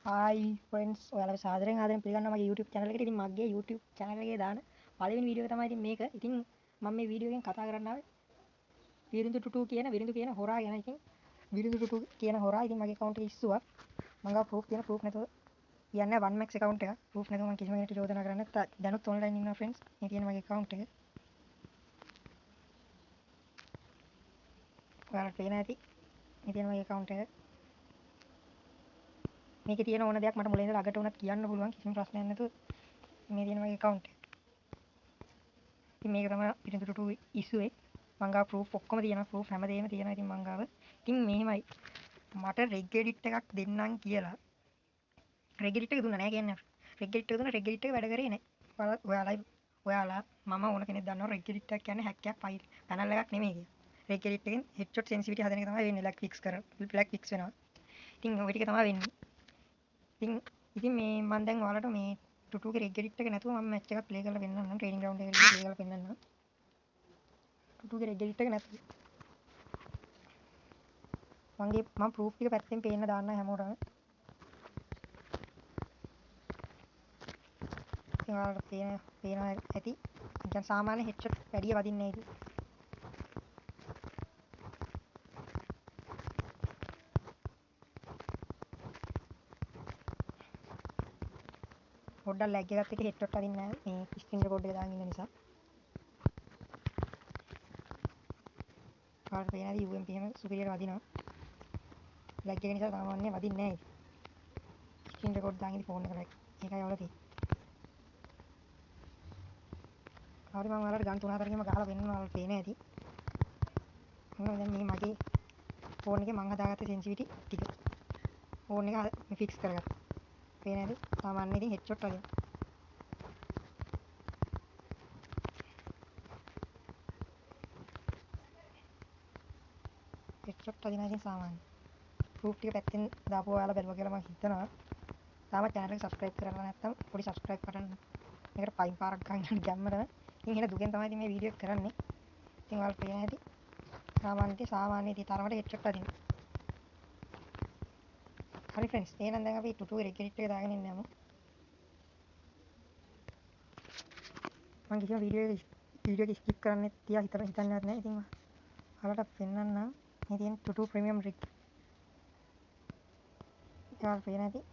Hi friends, ඔයාලව සාදරයෙන් ආදරෙන් පිළිගන්නවා මගේ YouTube channel එකට. ඉතින් මගේ YouTube channel එකේ දාන පළවෙනි වීඩියෝ එක තමයි ඉතින් මේක. ඉතින් මම මේ වීඩියෝ එකෙන් කතා කරන්න ආවේ විරිඳු ටුටු කියන විරිඳු කියන හොරා ගැන. ඉතින් විරිඳු ටුටු කියන හොරා ඉතින් මගේ account එකේ ඉස්සුවා. මං ගාව proof තියෙන proof නැතුව කියන්නේ 1 max account එක. Proof නැතුව මං කිසිම කෙනෙක්ට චෝදනා කරන්නේ නැහැ. දැනුත් online ඉන්නවා ෆ්‍රෙන්ඩ්ස්. මේ තියෙන මගේ account එක. ඔයාලට පේන ඇති. මේ තියෙන මගේ account එක. මේකේ තියෙන ඕන දෙයක් මට මුලින් ඉඳලා අගට උනත් කියන්න පුළුවන් කිසිම ප්‍රශ්නයක් නැතුව. මේ තියෙන මගේ account එක. ඉතින් මේක තමයි විරිඳු ටුටු ඉස්සුවේ. මං ගාව ප්‍රූෆ් ඔක්කොම තියෙනවා. ප්‍රූෆ් හැමදේම තියෙනවා ඉතින් මං ගාව. ඉතින් මෙහෙමයි. මට රෙග් එඩිට් එකක් දෙන්නම් කියලා. රෙග් එඩිට් එක දුන්නා නෑ කියන්නේ. රෙග් එඩිට් එක දුන්නා, රෙග් එඩිට් එක වැඩ කරේ නෑ. ඔයාලා මම ඕන කෙනෙක් දන්නවා රෙග් එඩිට් එකක් කියන්නේ හැක් එකක් ෆයිල් පැනල් එකක් නෙමෙයි කියලා. රෙග් එඩිට් එකෙන් හෙඩ්ෂොට් සෙන්සිටිවිටි හදන එක තමයි වෙන්නේ. ලැග් ෆික්ස් කර ලැග් ෆික්ස් වෙනවා. ඉතින් ඔය ටික තමයි වෙන්නේ. ඉතින් මේ මං දැන් ඔයාලට මේ ටුටුගේ රෙග් එඩිට් එක නැතුව මම මැච් එකක් ප්ලේ කරලා පෙන්නන්නම්. ට්‍රේනින් ග්‍රවුන්ඩ් එකේ ප්ලේ කරලා පෙන්නන්නම්. ටුටුගේ රෙග් එඩිට් එක නැතුව. මං ප්‍රූෆ් ටික පැත්තෙන් පේන්න දාන්න හැමෝටම. ඉතින් ඔයාලට පේනවා ඇති. දැන් සාමාන්‍ය හෙඩ්ෂොට් වැඩිය වදින්නේ නැහැ ඉතින්. පොඩ්ඩක් ලැග් එකත් එක්ක හෙඩ්ෂොට් අදින්නේ නැහැ මේ ස්ක්‍රීන් රෙකෝඩ් එක දාගෙන ඉන්න නිසා. ඔයාලට පේනවා ඇති UMP එහෙම සුපිරියට වදිනවා. ලැග් එක නිසා සාමාන්‍යයෙන් වදින්නේ නැහැ ඉතින්. ස්ක්‍රීන් රෙකෝඩ් දාගෙන ඉතින් ෆෝන් එක ලැග්. ඒකයි අවුල තියෙන්නේ. හරි මම ඔයාලට ගන් තුන හතරකින්ම ගහලා පෙන්නනවා ඔයාලට පේනවා ඇති. ඔන්න දැන් මේ මගේ ෆෝන් එකේ මං හදාගත්ත සෙන්සිටිවිටි ටික. ෆෝන් එක මේ ෆික්ස් කරගත්තා. පේනවා ඇති. සාමාන්‍ය ඉතින් හෙඩ්ෂොට් වගේ. හෙඩ්ෂොට් වදිනවා ඉතින් සාමාන්‍ය. ප්‍රූෆ් ටික පැත්තෙන් දාපුවා ඔයාලා බැලුවා කියලා මං හිතනවා. තාම channel එක subscribe කරලා නැත්නම් පොඩි subscribe button එකට පයින් පාරක් ගහන්න යන ගැම්මටම. ඉතින් එහෙන දුකෙන් තමයි ඉතින් මේ වීඩියෝ එක කරන්නේ. ඉතින් ඔයාලා පේන ඇති. සාමාන්‍ය ඉතින් තරමට හෙඩ්ෂොට් වදිනවා. හරි ෆ්‍රෙන්ඩ්ස්, එහෙනම් දැන් අපි ටුටු රෙග් එඩිට් එක දාගෙන ඉන්න යමු. මං කිසිම වීඩියෝ එක ස්කිප් කරන්න තියා හිතන්නේවත් නෑ. ඉතින් ඔයාලට පෙන්නන්නම් මේ තියෙන ටුටු ප්‍රීමියම් රිග්. ඔයාලට පේන ඇති.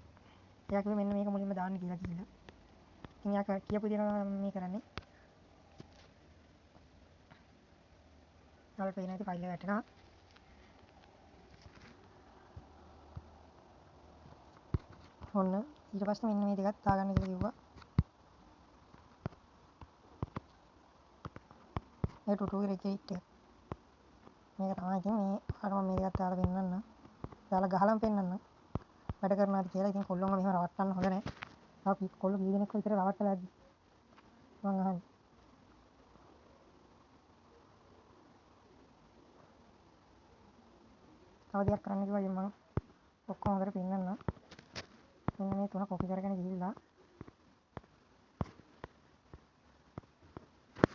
එයා කිව්වේ මෙන්න මේක මුලින්ම දාන්න කියලා කියලා. ඉතින් එයා කියපු දේ තමයි මම මේ කරන්නේ. ඔයාලට පේන ඇති ෆයිල් එක වැටෙනවා. ඔන්න ඊට පස්සේ මෙන්න මේ දෙකත් දාගන්න කියලා කිව්වා. මේ ටුටුගේ රෙග් එඩිට් එක. මේක තමයි ඉතින් මේ අර මම මේ දෙකත් දාලා පෙන්නන්නම්. දාලා ගහලම පෙන්නන්නම්. වැඩ කරනවාද කියලා. ඉතින් කොල්ලොන්ව මෙහෙම රවට්ටන්න හොඳ නෑ. තව කොල්ලෝ කී දෙනෙක්ව විතර රවට්ටලා ඇද්ද? මං අහන්නේ. තව දෙයක් කරන්න කිව්වා. ඉතින් මං ඔක්කොම හොඳට පෙන්නන්නම්. මෙන්න මේ තුන කොපි කරගෙන ගිහිල්ලා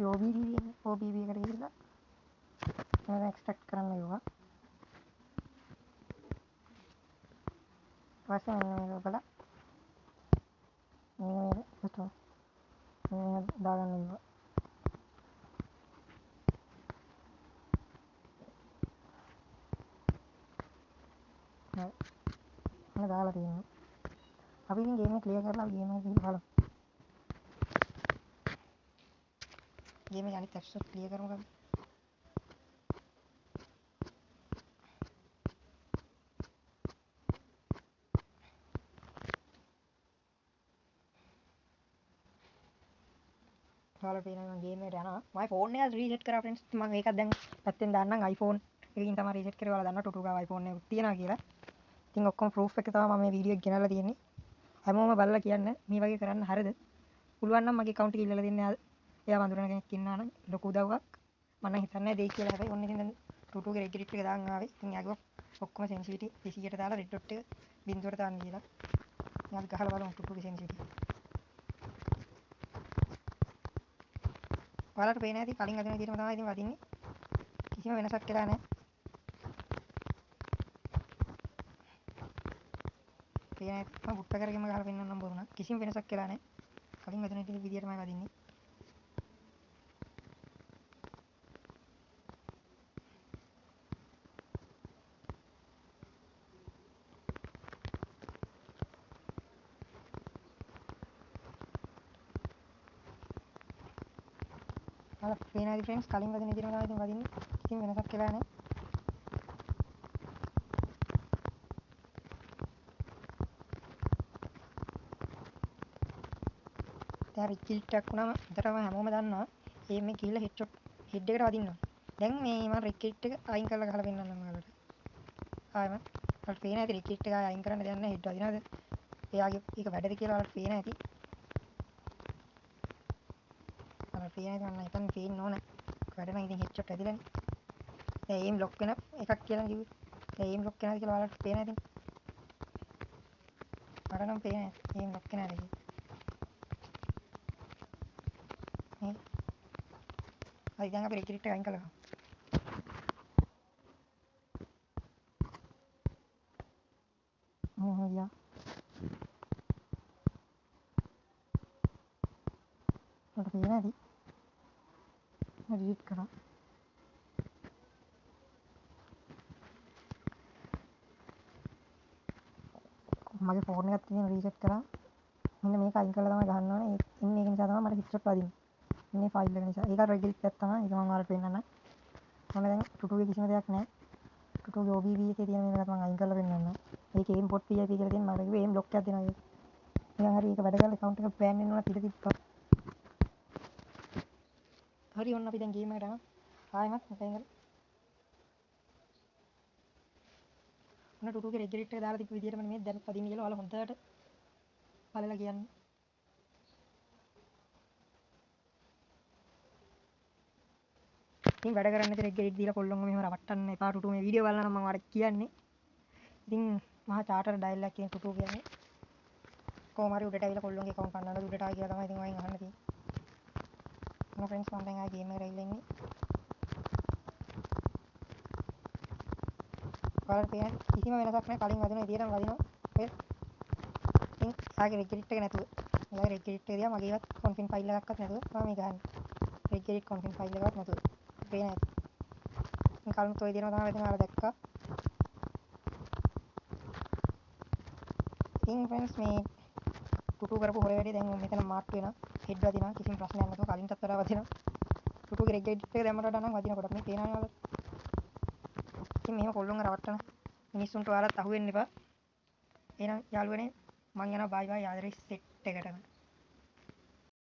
OBB OBB එකට ගිහිල්ලා මේක එක්ස්ට්‍රැක්ට් කරන්න කිව්වා. ඊට පස්සේ මෙන්න මේක ඔබලා මෙන්න මේක තුන මෙන්න මේක දාගන්න කිව්වා. හරි. මෙන්න දාලා තියෙනවා. අපි ඉතින් ගේම් එක ක්ලියර් කරලා අපි ගේම් එක ගිහින් බලමු. ගේම් එක අනිත් ඇප්ස් ක්ලියර් කරමු අපි. ඔයාලට පේනවා මම ගේම් එකට යනවා. මගේ ෆෝන් එක රීසෙට් කරා ෆ්‍රෙන්ඩ්ස්. මම ඒකත් දැන් පැත්තෙන් දාන්නම්. iPhone එකකින් තමයි රීසෙට් කරේ. ඔයාලා දන්නවා ටුටු ගාව iPhone එකක් තියනවා කියලා. ඉතින් ඔක්කොම ප්‍රූෆ් එක තමයි මම මේ වීඩියෝ එක ගෙනල්ලා තියෙන්නේ. හැමෝම බලලා කියන්න මේ වගේ කරන්න හරිද? පුළුවන් නම් මගේ account එක ඉල්ලලා දෙන්න. එයා වඳුරන කෙනෙක් ඉන්නවා නම් ලොකු උදව්වක්. මම නම් හිතන්නේ නැහැ දෙයි කියලා. හැබැයි ඔන්න ඉතින් දැන් ටුටුගේ රෙග් එඩිට් එක දාන් ආවේ. ඉතින් එයා කිව්වා ඔක්කොම සෙන්සිටිවිටි 200ට දාලා රෙඩ් ඩොට් එක බිංදුවට දාන්න කියලා. ඉතින් අපි ගහලා බලමු ටුටුගේ සෙන්සිටිවිටි. ඔයාලට පේන ඇති කලින් අදින විදිහටම තමයි ඉතින් වදින්නේ. කිසිම වෙනසක් වෙලා නැහැ. පේන ඇති මම බුට්ට කරගෙම ගහලා පෙන්නන්නම් බොරු නා. කිසිම වෙනසක් වෙලා නැහැ. කලින් වැදුන විදියටමයි වදින්නේ. ඔයාලා පේන ඇති ෆ්‍රෙන්ඩ්ස් කලින් වදින විදියටම තමයි ඉතින් වදින්නේ. කිසිම වෙනසක් වෙලා නැහැ. දැන් රිකිල්ට් එකක් වුණාම හොඳටම හැමෝම දන්නවා ඒ මේ ගිහිල්ලා හෙඩ්ෂොට් හෙඩ් එකට වදින්න ඕනේ. දැන් මේ මම රිකිල්ට් එක අයින් කරලා ගහලා පෙන්නන්නම් ඔයාලට. ආයෙම ඔයාලට පේන ඇති රිකිල්ට් එක ආයෙ අයින් කරන්න දෙයක් නැහැ හෙඩ් වදිනවද? එයාගේ ඒක වැඩද කියලා ඔයාලට පේන ඇති. ඔයාලට පේන ඇති මම හිතන්නේ පේන්න ඕන. වැඩ නම් ඉතින් හෙඩ්ෂොට් ඇදිලානේ. දැන් එයිම් ලොක් වෙන එකක් කියලා කිව්වේ. දැන් එයිම් ලොක් වෙනවද කියලා ඔයාලට පේන ඇතිනේ. මට නම් පේන ඇති එයිම් ලොක් වෙනවද කියලා. නේ හරි දැන් අපි රිකිල්ට් එක අයින් කළා. මොහොම ගියා. මට පේන ඇති. මම ඩිලීට් කරා. මගේ ෆෝන් එකත් ඉතින් රීසෙට් කරා. මෙන්න මේක අයින් කරලා තමයි ගහන්න ඕනේ. ඒ ඉන්නේ ඒක නිසා තමයි මට හෙඩ්ෂොට් වදින්නේ. මේ ෆයිල් එක නිසා. ඒක රෙගිල් එකක් තමයි. ඒක මම ඔයාලට පෙන්නන්නම්. මම දැන් ටුටුගේ කිසිම දෙයක් නැහැ. ටුටුගේ OBB එකේ තියෙන මේකත් මම අයින් කරලා පෙන්නන්නම්. ඒකේ aim bot VIP කියලා තියෙන මම කිව්වේ aim lock එකක් දෙනවා කියලා. නිකන් හරි ඒක වැඩ කරලා account එක බෑන් වෙන්න උනත් ඉඩ තිබ්බා. හරි ඔන්න අපි දැන් ගේම් එකට යනවා. ආයෙමත් මෙතන ඉඳලා ඔන්න ටුටුගේ රෙගිලේට් එක දාලා තිබ්බ විදියටම මේ දැන් පදින්න කියලා ඔයාලා හොඳට බලලා කියන්න. ඉතින් වැඩ කරන්න නැති රෙගිලේට් දීලා කොල්ලොන්ව මෙහෙම රවට්ටන්න එපා ටුටු මේ වීඩියෝ බලලා නම් මම ඔයාලට කියන්නේ. ඉතින් මහා චාටර් ඩයල් එකක් කියන ටුටු කියන්නේ. කොහොම හරි උඩට ඇවිල්ලා කොල්ලොන්ගේ ඇකවුන්ට් පන්නන්න උඩට ආයි කියලා තමයි ඉතින් ඔයන් අහන්න තියෙන්නේ. ඔන්න ෆ්‍රෙන්ඩ්ස් මම දැන් ආයි ගේම් එකට ඇවිල්ලා ඉන්නේ. ඔයාලට පේන කිසිම වෙනසක් නැහැ කලින් වදින විදියටම වදිනවා. ඔය ඉතින් එයාගේ රෙගිලේට් එක නැතුව. එයාගේ රෙගිලේට් එක දිහා මගේවත් කොන්ෆින් ෆයිල් එකක්වත් නැතුව මම මේ ගහන්නේ. රෙගිලේට් කොන්ෆින් ෆයිල් එකක්වත් නැතුව. පේන ඇති. ඉතින් කලිනුත් ඔය විදියටම තමයි වදිනවා ඔයාලා දැක්කා. ඉතින් ෆ්‍රෙන්ඩ්ස් මේ ටුටු කරපු හොර වැඩේ දැන් මෙතන මාට් වෙනවා. හෙඩ් වදිනවා කිසිම ප්‍රශ්නයක් නැතුව කලින්ටත් වඩා වදිනවා. ටුටුගේ රෙගිලේට් එක දැම්මට වඩා නම් වදින කොටක් මේ පේනවනේ ඔයාලට. ඉතින් මෙහෙම කොල්ලොන්ව රවට්ටන මිනිස්සුන්ට ඔයාලත් අහු වෙන්න එපා. එහෙනම් යාළුවනේ මං යනවා බයි බයි ආදරේ සෙට් එකටම.